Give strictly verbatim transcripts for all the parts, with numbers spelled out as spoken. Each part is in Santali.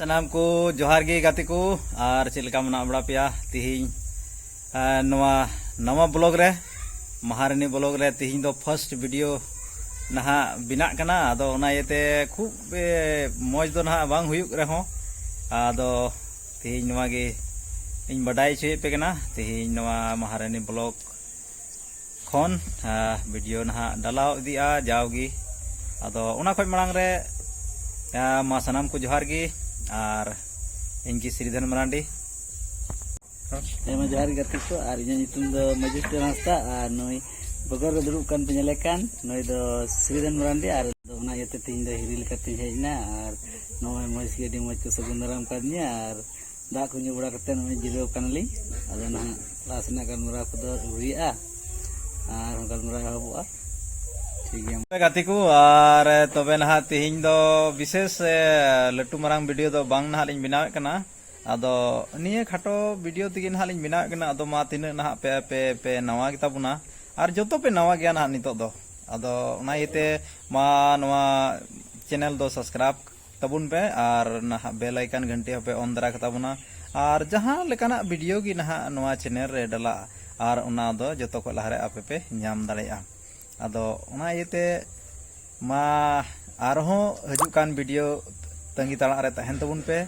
ᱥᱟᱱᱟᱢ ᱠᱚ ᱡᱚᱦᱟᱨ ᱜᱮ ᱜᱟᱛᱮ ᱠᱚ, ᱟᱨ ᱪᱮᱫ ᱞᱮᱠᱟ ᱢᱮᱱᱟᱜ ᱵᱟᱲᱟ ᱯᱮᱭᱟ? ᱛᱤᱦᱤᱧ, ᱟᱨ ᱱᱚᱣᱟ ᱱᱟᱣᱟ ᱵᱞᱚᱜ ᱨᱮ, ᱢᱟᱦᱟᱨᱟᱱᱤ ᱵᱞᱚᱜ ᱨᱮ ᱛᱤᱦᱤᱧ ᱫᱚ ᱯᱷᱟᱨᱥᱴ ᱵᱷᱤᱰᱤᱭᱳ ᱱᱟᱦᱟᱜ ᱵᱮᱱᱟᱜ ᱠᱟᱱᱟ᱾ ᱟᱫᱚ ᱚᱱᱟ ᱤᱭᱟᱹᱛᱮ ᱠᱷᱩᱵ, ᱮ, ᱢᱚᱡᱽ ᱫᱚ ᱱᱟᱦᱟᱜ ᱵᱟᱝ ᱦᱩᱭᱩᱜ ᱨᱮᱦᱚᱸ, ᱟᱫᱚ ᱛᱤᱦᱤᱧ ᱱᱚᱣᱟ ᱜᱮ ᱤᱧ ᱵᱟᱰᱟᱭ ᱦᱚᱪᱚᱭᱮᱫ ᱯᱮ ᱠᱟᱱᱟ᱾ ᱛᱤᱦᱤᱧ ᱱᱚᱣᱟ ᱢᱟᱦᱟᱨᱟᱱᱤ ᱵᱞᱚᱜ ᱠᱷᱚᱱ, ᱟ, ᱵᱷᱤᱰᱤᱭᱳ ᱱᱟᱦᱟᱜ ᱰᱟᱞᱟᱣ ᱤᱫᱤᱜᱼᱟ ᱡᱟᱣᱜᱮ᱾ ᱟᱫᱚ ᱚᱱᱟ ᱠᱷᱚᱱ ᱢᱟᱲᱟᱝ ᱨᱮ, ᱟ, ᱢᱟ ᱥᱟᱱᱟᱢ ᱠᱚ ᱡᱚᱦᱟᱨ ᱜᱮ, ᱟᱨ ᱤᱧ ᱜᱮ ᱥᱨᱤᱫᱷᱚᱱ ᱢᱟᱨᱟᱱᱰᱤ᱾ ᱦᱮᱸ, ᱢᱟ ᱡᱚᱦᱟᱨ ᱜᱮ ᱜᱟᱛᱮ ᱠᱚ, ᱟᱨ ᱤᱧᱟᱹᱜ ᱧᱩᱛᱩᱢ ᱫᱚ ᱢᱚᱡᱮᱥᱴᱚᱨ ᱦᱟᱸᱥᱫᱟ, ᱟᱨ ᱱᱩᱭ ᱵᱚᱜᱚᱞ ᱨᱮ ᱫᱩᱲᱩᱵ ᱠᱟᱱ ᱯᱮ ᱧᱮᱞᱮ ᱠᱟᱱ, ᱱᱩᱭ ᱫᱚ ᱥᱨᱤᱫᱷᱚᱱ ᱢᱟᱨᱟᱱᱰᱤ, ᱟᱨ ᱚᱱᱟ ᱤᱭᱟᱹᱛᱮ ᱛᱮᱦᱮᱧ ᱫᱚ ᱦᱤᱨᱤ ᱞᱮᱠᱟᱛᱮᱧ ᱦᱮᱡ ᱮᱱᱟ, ᱟᱨ ᱱᱚᱜᱼᱚᱭ ᱢᱚᱡᱽ ᱜᱮ, ᱟᱹᱰᱤ ᱢᱚᱡᱽ ᱠᱚ ᱥᱟᱹᱜᱩᱱ ᱫᱟᱨᱟᱢ ᱠᱟᱫᱤᱧᱟ, ᱟᱨ ᱫᱟᱜ ᱠᱚ ᱧᱩ ᱵᱟᱲᱟ ᱠᱟᱛᱮ ᱱᱚᱜᱼᱚᱭ ᱡᱤᱨᱟᱹᱣ ᱠᱟᱱᱟᱞᱤᱧ᱾ ᱟᱫᱚ ᱱᱟᱦᱟᱜ ᱞᱟᱦᱟ ᱥᱮᱱᱟᱜ ᱜᱟᱞᱢᱟᱨᱟᱣ ᱠᱚᱫᱚ ᱟᱹᱣᱨᱤᱭᱟᱜᱼᱟ, ᱟᱨᱦᱚᱸ ᱜᱟᱞᱢᱟᱨᱟᱣ ᱮᱦᱚᱵᱚᱜᱼᱟ᱾ ᱴᱷᱤᱠ ᱜᱮᱭᱟ᱾ ᱜᱟᱛᱮ ᱠᱚ, ᱟᱨ ᱛᱚᱵᱮ ᱱᱟᱦᱟᱜ ᱛᱤᱦᱤᱧ ᱫᱚ ᱵᱤᱥᱮᱥ, ᱮ, ᱞᱟᱹᱴᱩ ᱢᱟᱨᱟᱝ ᱵᱷᱤᱰᱤᱭᱳ ᱫᱚ ᱵᱟᱝ ᱱᱟᱦᱟᱜ ᱞᱤᱧ ᱵᱮᱱᱟᱣᱮᱫ ᱠᱟᱱᱟ᱾ ᱟᱫᱚ ᱱᱤᱭᱟᱹ ᱠᱷᱟᱴᱚ ᱵᱷᱤᱰᱤᱭᱳ ᱛᱮᱜᱮ ᱱᱟᱦᱟᱜ ᱞᱤᱧ ᱵᱮᱱᱟᱣᱮᱫ ᱠᱟᱱᱟ᱾ ᱟᱫᱚ ᱢᱟ ᱛᱤᱱᱟᱹᱜ ᱱᱟᱦᱟᱜ ᱯᱮ, ᱯᱮ, ᱯᱮ ᱱᱟᱣᱟ ᱜᱮᱛᱟ ᱵᱚᱱᱟ, ᱟᱨ ᱡᱚᱛᱚ ᱯᱮ ᱱᱟᱣᱟ ᱜᱮᱭᱟ ᱱᱟᱦᱟᱜ ᱱᱤᱛᱚᱜ ᱫᱚ᱾ ᱟᱫᱚ ᱚᱱᱟ ᱤᱭᱟᱹᱛᱮ ᱢᱟ ᱱᱚᱣᱟ ᱪᱮᱱᱮᱞ ᱫᱚ ᱥᱟᱵᱥᱠᱨᱟᱭᱤᱵᱽ ᱛᱟᱵᱚᱱ ᱯᱮ, ᱟᱨ ᱱᱟᱦᱟᱜ ᱵᱮᱞ ᱟᱭᱠᱚᱱ ᱜᱷᱟᱱᱴᱤ ᱦᱚᱸᱯᱮ ᱚᱱ ᱫᱟᱨᱟ ᱠᱟᱛᱟ ᱵᱚᱱᱟ᱾ ᱟᱨ ᱡᱟᱦᱟᱸ ᱞᱮᱠᱟᱱᱟᱜ ᱵᱷᱤᱰᱤᱭᱳ ᱜᱮ ᱱᱟᱦᱟᱜ ᱱᱚᱣᱟ ᱪᱮᱱᱮᱞ ᱨᱮ ᱰᱟᱞᱟᱜᱼᱟ, ᱟᱨ ᱚᱱᱟ ᱫᱚ ᱡᱚᱛᱚ ᱠᱷᱚᱱ ᱞᱟᱦᱟᱨᱮ ᱟᱯᱮ ᱯᱮ ᱧᱟᱢ ᱫᱟᱲᱮᱭᱟᱜᱼᱟ᱾ ᱟᱫᱚ ᱚᱱᱟ ᱤᱭᱟᱹᱛᱮ ᱢᱟ ᱟᱨᱦᱚᱸ ᱦᱤᱡᱩᱜ ᱠᱟᱱ ᱵᱷᱤᱰᱤᱭᱳ ᱛᱟᱺᱜᱤ ᱛᱟᱲᱟᱜ ᱨᱮ ᱛᱟᱦᱮᱱ ᱛᱟᱵᱚᱱ ᱯᱮ,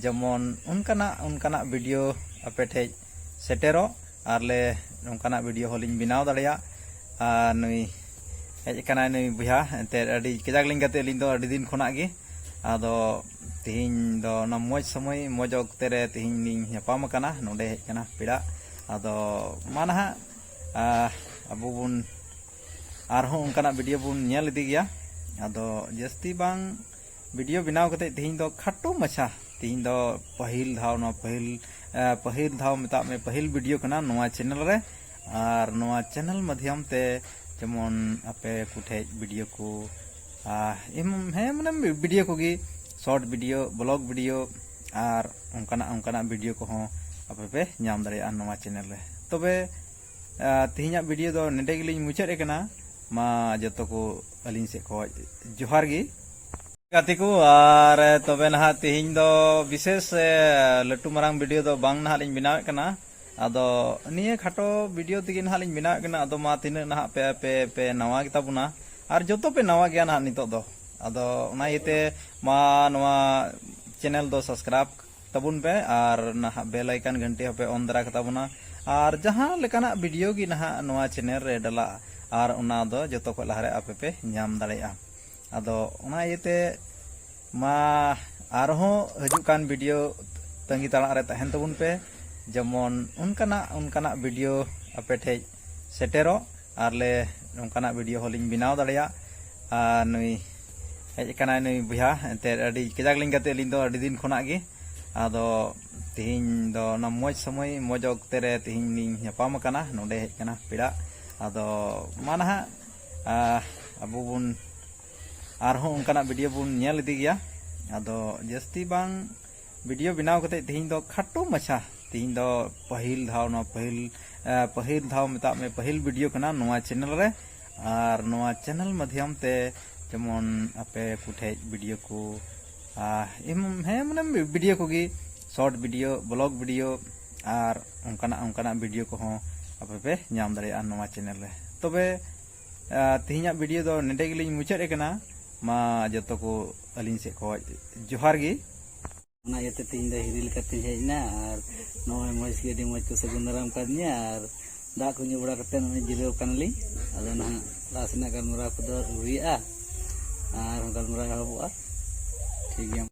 ᱡᱮᱢᱚᱱ ᱚᱱᱠᱟᱱᱟᱜ, ᱚᱱᱠᱟᱱᱟᱜ ᱵᱷᱤᱰᱤᱭᱳ ᱟᱯᱮ ᱴᱷᱮᱡ ᱥᱮᱴᱮᱨᱚᱜ, ᱟᱨ ᱞᱮ ᱚᱱᱠᱟᱱᱟᱜ ᱵᱷᱤᱰᱤᱭᱳ ᱦᱚᱸᱞᱤᱧ ᱵᱮᱱᱟᱣ ᱫᱟᱲᱮᱭᱟᱜ᱾ ᱟᱨ ᱱᱩᱭ ᱦᱮᱡ ᱟᱠᱟᱱᱟᱭ, ᱱᱩᱭ ᱵᱚᱭᱦᱟ, ᱮᱱᱛᱮᱫ ᱟᱹᱰᱤ ᱠᱟᱡᱟᱠ ᱞᱤᱧ ᱜᱟᱛᱮᱜ ᱟᱹᱞᱤᱧ ᱫᱚ ᱟᱹᱰᱤ ᱫᱤᱱ ᱠᱷᱚᱱᱟᱜ ᱜᱮ᱾ ᱟᱫᱚ ᱛᱤᱦᱤᱧ ᱫᱚ ᱚᱱᱟ ᱢᱚᱡᱽ ᱥᱚᱢᱚᱭ, ᱢᱚᱡᱽ ᱚᱠᱛᱮ ᱨᱮ ᱛᱤᱦᱤᱧ ᱞᱤᱧ ᱧᱟᱯᱟᱢ ᱟᱠᱟᱱᱟ, ᱱᱚᱰᱮ ᱦᱮᱡ ᱟᱠᱟᱱᱟ ᱯᱮᱲᱟ᱾ ᱟᱫᱚ ᱢᱟ ᱱᱟᱦᱟᱜ, ᱟ, ᱟᱵᱚ ᱵᱚᱱ ᱟᱨᱦᱚᱸ ᱚᱱᱠᱟᱱᱟᱜ ᱵᱷᱤᱰᱤᱭᱳ ᱵᱚᱱ ᱧᱮᱞ ᱤᱫᱤ ᱜᱮᱭᱟ᱾ ᱟᱫᱚ ᱡᱟᱹᱥᱛᱤ ᱵᱟᱝ ᱵᱷᱤᱰᱤᱭᱳ ᱵᱮᱱᱟᱣ ᱠᱟᱛᱮ ᱛᱤᱦᱤᱧ ᱫᱚ ᱠᱷᱟᱴᱚ ᱢᱟᱪᱷᱟ, ᱛᱤᱦᱤᱧ ᱫᱚ ᱯᱟᱹᱦᱤᱞ ᱫᱷᱟᱣ, ᱱᱚᱣᱟ ᱯᱟᱹᱦᱤᱞ, ᱮ, ᱯᱟᱹᱦᱤᱞ ᱫᱷᱟᱣ ᱢᱮᱛᱟᱜ ᱢᱮ, ᱯᱟᱹᱦᱤᱞ ᱵᱷᱤᱰᱤᱭᱳ ᱠᱟᱱᱟ ᱱᱚᱣᱟ ᱪᱮᱱᱮᱞ ᱨᱮ᱾ ᱟᱨ ᱱᱚᱣᱟ ᱪᱮᱱᱮᱞ ᱢᱟᱫᱽᱫᱷᱚᱢ ᱛᱮ ᱡᱮᱢᱚᱱ ᱟᱯᱮ ᱠᱚᱴᱷᱮᱡ ᱵᱷᱤᱰᱤᱭᱳ ᱠᱚ, ᱟ, ᱮᱢ, ᱦᱮᱸ, ᱢᱟᱱᱮ ᱵᱷᱤᱰᱤᱭᱳ ᱠᱚᱜᱮ, ᱥᱚᱨᱴ ᱵᱷᱤᱰᱤᱭᱳ, ᱵᱞᱚᱜ ᱵᱷᱤᱰᱤᱭᱳ, ᱟᱨ ᱚᱱᱠᱟᱱᱟᱜ, ᱚᱱᱠᱟᱱᱟᱜ ᱵᱷᱤᱰᱤᱭᱳ ᱠᱚᱦᱚᱸ ᱟᱯᱮ ᱯᱮ ᱧᱟᱢ ᱫᱟᱲᱮᱭᱟᱜᱼᱟ ᱱᱚᱣᱟ ᱪᱮᱱᱮᱞ ᱨᱮ᱾ ᱛᱚᱵᱮ, ᱟ, ᱛᱮᱦᱮᱧᱟᱜ ᱵᱷᱤᱰᱤᱭᱳ ᱫᱚ ᱱᱚᱰᱮ ᱜᱮᱞᱤᱧ ᱢᱩᱪᱟᱹᱫ ᱮ ᱠᱟᱱᱟ᱾ ᱢᱟ ᱡᱚᱛᱚ ᱠᱚ ᱟᱹᱞᱤᱧ ᱥᱮᱫ ᱠᱷᱚᱱ ᱡᱚᱦᱟᱨ ᱜᱮ᱾ ᱜᱟᱛᱮ ᱠᱚ, ᱟᱨ ᱛᱚᱵᱮ ᱱᱟᱦᱟᱜ ᱛᱮᱦᱮᱧ ᱫᱚ ᱵᱤᱥᱮᱥ, ᱮ, ᱞᱟᱹᱴᱩ ᱢᱟᱨᱟᱝ ᱵᱷᱤᱰᱤᱭᱳ ᱫᱚ ᱵᱟᱝ ᱱᱟᱦᱟᱜ ᱞᱤᱧ ᱵᱮᱱᱟᱣᱮᱫ ᱠᱟᱱᱟ᱾ ᱟᱫᱚ ᱱᱤᱭᱟᱹ ᱠᱷᱟᱴᱚ ᱵᱷᱤᱰᱤᱭᱳ ᱛᱮᱜᱮ ᱱᱟᱦᱟᱜ ᱞᱤᱧ ᱵᱮᱱᱟᱣᱮᱫ ᱠᱟᱱᱟ᱾ ᱟᱫᱚ ᱢᱟ ᱛᱤᱱᱟᱹᱜ ᱱᱟᱦᱟᱜ ᱯᱮ, ᱯᱮ, ᱯᱮ ᱱᱟᱣᱟ ᱜᱮᱛᱟ ᱵᱚᱱᱟ, ᱟᱨ ᱡᱚᱛᱚ ᱯᱮ ᱱᱟᱣᱟ ᱜᱮᱭᱟ ᱱᱟᱦᱟᱜ ᱱᱤᱛᱚᱜ ᱫᱚ᱾ ᱟᱫᱚ ᱚᱱᱟ ᱤᱭᱟᱹᱛᱮ ᱢᱟ ᱱᱚᱣᱟ ᱪᱮᱱᱮᱞ ᱫᱚ ᱥᱟᱵᱥᱠᱨᱟᱭᱤᱵᱽ ᱛᱟᱵᱚᱱ ᱯᱮ ᱟᱨ ᱱᱟᱦᱟᱜ ᱵᱮᱞ ᱟᱭᱠᱚᱱ ᱜᱷᱟᱱᱴᱤ ᱦᱚᱸᱯᱮ ᱚᱱ ᱫᱟᱨᱟ ᱠᱟᱛᱟ ᱵᱚᱱᱟ᱾ ᱟᱨ ᱡᱟᱦᱟᱸ ᱞᱮᱠᱟᱱᱟᱜ ᱵᱷᱤᱰᱤᱭᱳ ᱜᱮ ᱱᱟᱦᱟᱜ ᱱᱚᱣᱟ ᱪᱮᱱᱮᱞ ᱨᱮ ᱰᱟᱞᱟᱜᱼᱟ, ᱟᱨ ᱚᱱᱟ ᱫᱚ ᱡᱚᱛᱚ ᱠᱷᱚᱱ ᱞᱟᱦᱟᱨᱮ ᱟᱯᱮ ᱯᱮ ᱧᱟᱢ ᱫᱟᱲᱮᱭᱟᱜᱼᱟ᱾ ᱟᱫᱚ ᱚᱱᱟ ᱤᱭᱟᱹᱛᱮ ᱢᱟ ᱟᱨᱦᱚᱸ ᱦᱤᱡᱩᱜ ᱠᱟᱱ ᱵᱷᱤᱰᱤᱭᱳ ᱛᱟᱺᱜᱤ ᱛᱟᱲᱟᱜ ᱨᱮ ᱛᱟᱦᱮᱱ ᱛᱟᱵᱚᱱ ᱯᱮ, ᱡᱮᱢᱚᱱ ᱚᱱᱠᱟᱱᱟᱜ, ᱚᱱᱠᱟᱱᱟᱜ ᱵᱷᱤᱰᱤᱭᱳ ᱟᱯᱮ ᱴᱷᱮᱡ ᱥᱮᱴᱮᱨᱚᱜ᱾ ᱟᱨ ᱞᱮ ᱚᱱᱠᱟᱱᱟᱜ ᱵᱷᱤᱰᱤᱭᱳ ᱦᱚᱸᱞᱤᱧ ᱵᱮᱱᱟᱣ ᱫᱟᱲᱮᱭᱟᱜ᱾ ᱟᱨ ᱱᱩᱭ ᱦᱮᱡ ᱟᱠᱟᱱᱟᱭ, ᱱᱩᱭ ᱵᱚᱭᱦᱟ, ᱮᱱᱛᱮᱫ ᱟᱹᱰᱤ ᱠᱟᱡᱟᱠ ᱞᱤᱧ ᱜᱟᱛᱮᱜ ᱟᱹᱞᱤᱧ ᱫᱚ ᱟᱹᱰᱤ ᱫᱤᱱ ᱠᱷᱚᱱᱟᱜ ᱜᱮ᱾ ᱟᱫᱚ ᱛᱮᱦᱮᱧ ᱫᱚ ᱚᱱᱟ ᱢᱚᱡᱽ ᱥᱚᱢᱚᱭ, ᱢᱚᱡᱽ ᱚᱠᱛᱮ ᱨᱮ ᱛᱮᱦᱮᱧ ᱞᱤᱧ ᱧᱟᱯᱟᱢ ᱟᱠᱟᱱᱟ, ᱱᱚᱰᱮ ᱦᱮᱡ ᱟᱠᱟᱱᱟ ᱯᱮᱲᱟ᱾ ᱟᱫᱚ ᱢᱟ ᱱᱟᱦᱟᱜ, ᱟ, ᱟᱵᱚ ᱵᱚᱱ ᱟᱨᱦᱚᱸ ᱚᱱᱠᱟᱱᱟᱜ ᱵᱷᱤᱰᱤᱭᱳ ᱵᱚᱱ ᱧᱮᱞ ᱤᱫᱤ ᱜᱮᱭᱟ᱾ ᱟᱫᱚ ᱡᱟᱹᱥᱛᱤ ᱵᱟᱝ ᱵᱷᱤᱰᱤᱭᱳ ᱵᱮᱱᱟᱣ ᱠᱟᱛᱮ ᱛᱮᱦᱮᱧ ᱫᱚ ᱠᱷᱟᱴᱚ ᱢᱟᱪᱷᱟ, ᱛᱮᱦᱮᱧ ᱫᱚ ᱯᱟᱹᱦᱤᱞ ᱫᱷᱟᱣ, ᱱᱚᱣᱟ ᱯᱟᱹᱦᱤᱞ, ᱮ, ᱯᱟᱹᱦᱤᱞ ᱫᱷᱟᱣ ᱢᱮᱛᱟᱜ ᱢᱮ, ᱯᱟᱹᱦᱤᱞ ᱵᱷᱤᱰᱤᱭᱳ ᱠᱟᱱᱟ ᱱᱚᱣᱟ ᱪᱮᱱᱮᱞ ᱨᱮ᱾ ᱟᱨ ᱱᱚᱣᱟ ᱪᱮᱱᱮᱞ ᱢᱟᱫᱽᱫᱷᱚᱢ ᱛᱮ ᱡᱮᱢᱚᱱ ᱟᱯᱮ ᱠᱚᱴᱷᱮᱡ ᱵᱷᱤᱰᱤᱭᱳ ᱠᱚ, ᱟ, ᱮᱢ, ᱦᱮᱸ, ᱢᱟᱱᱮ ᱵᱷᱤᱰᱤᱭᱳ ᱠᱚᱜᱮ, ᱥᱚᱨᱴ ᱵᱷᱤᱰᱤᱭᱳ, ᱵᱞᱚᱜ ᱵᱷᱤᱰᱤᱭᱳ, ᱟᱨ ᱚᱱᱠᱟᱱᱟᱜ, ᱚᱱᱠᱟᱱᱟᱜ ᱵᱷᱤᱰᱤᱭᱳ ᱠᱚᱦᱚᱸ ᱟᱯᱮ ᱯᱮ ᱧᱟᱢ ᱫᱟᱲᱮᱭᱟᱜᱼᱟ ᱱᱚᱣᱟ ᱪᱮᱱᱮᱞ ᱨᱮ᱾ ᱛᱚᱵᱮ, ᱟ, ᱛᱮᱦᱮᱧᱟᱜ ᱵᱷᱤᱰᱤᱭᱳ ᱫᱚ ᱱᱚᱰᱮ ᱜᱮᱞᱤᱧ ᱢᱩᱪᱟᱹᱫ ᱟᱠᱟᱱᱟ᱾ ᱢᱟ ᱡᱚᱛᱚ ᱠᱚ ᱟᱹᱞᱤᱧ ᱥᱮᱫ ᱠᱷᱚᱱ ᱡᱚᱦᱟᱨ ᱜᱮ᱾ ᱚᱱᱟ ᱤᱭᱟᱹᱛᱮ ᱛᱮᱦᱮᱧ ᱫᱚ ᱦᱤᱨᱤ ᱞᱮᱠᱟᱛᱮᱧ ᱦᱮᱡ ᱮᱱᱟ, ᱟᱨ ᱱᱚᱜᱼᱚᱭ ᱢᱚᱡᱽ ᱜᱮ, ᱟᱹᱰᱤ ᱢᱚᱡᱽ ᱠᱚ ᱥᱟᱹᱜᱩᱱ ᱫᱟᱨᱟᱢ ᱠᱟᱫᱤᱧᱟ, ᱟᱨ ᱫᱟᱜ ᱠᱚ ᱧᱩ ᱵᱟᱲᱟ ᱠᱟᱛᱮ ᱱᱚᱜᱼᱚᱭ ᱡᱤᱨᱟᱹᱣ ᱠᱟᱱᱟᱞᱤᱧ᱾ ᱟᱫᱚ ᱱᱟᱦᱟᱜ ᱞᱟᱦᱟ ᱥᱮᱱᱟᱜ ᱜᱟᱞᱢᱟᱨᱟᱣ ᱠᱚᱫᱚ ᱟᱹᱣᱨᱤᱭᱟᱜᱼᱟ, ᱟᱨ ᱦᱚᱸ ᱜᱟᱞᱢᱟᱨᱟᱣ ᱮᱦᱚᱵᱚᱜᱼᱟ᱾ ᱴᱷᱤᱠ ᱜᱮᱭᱟ᱾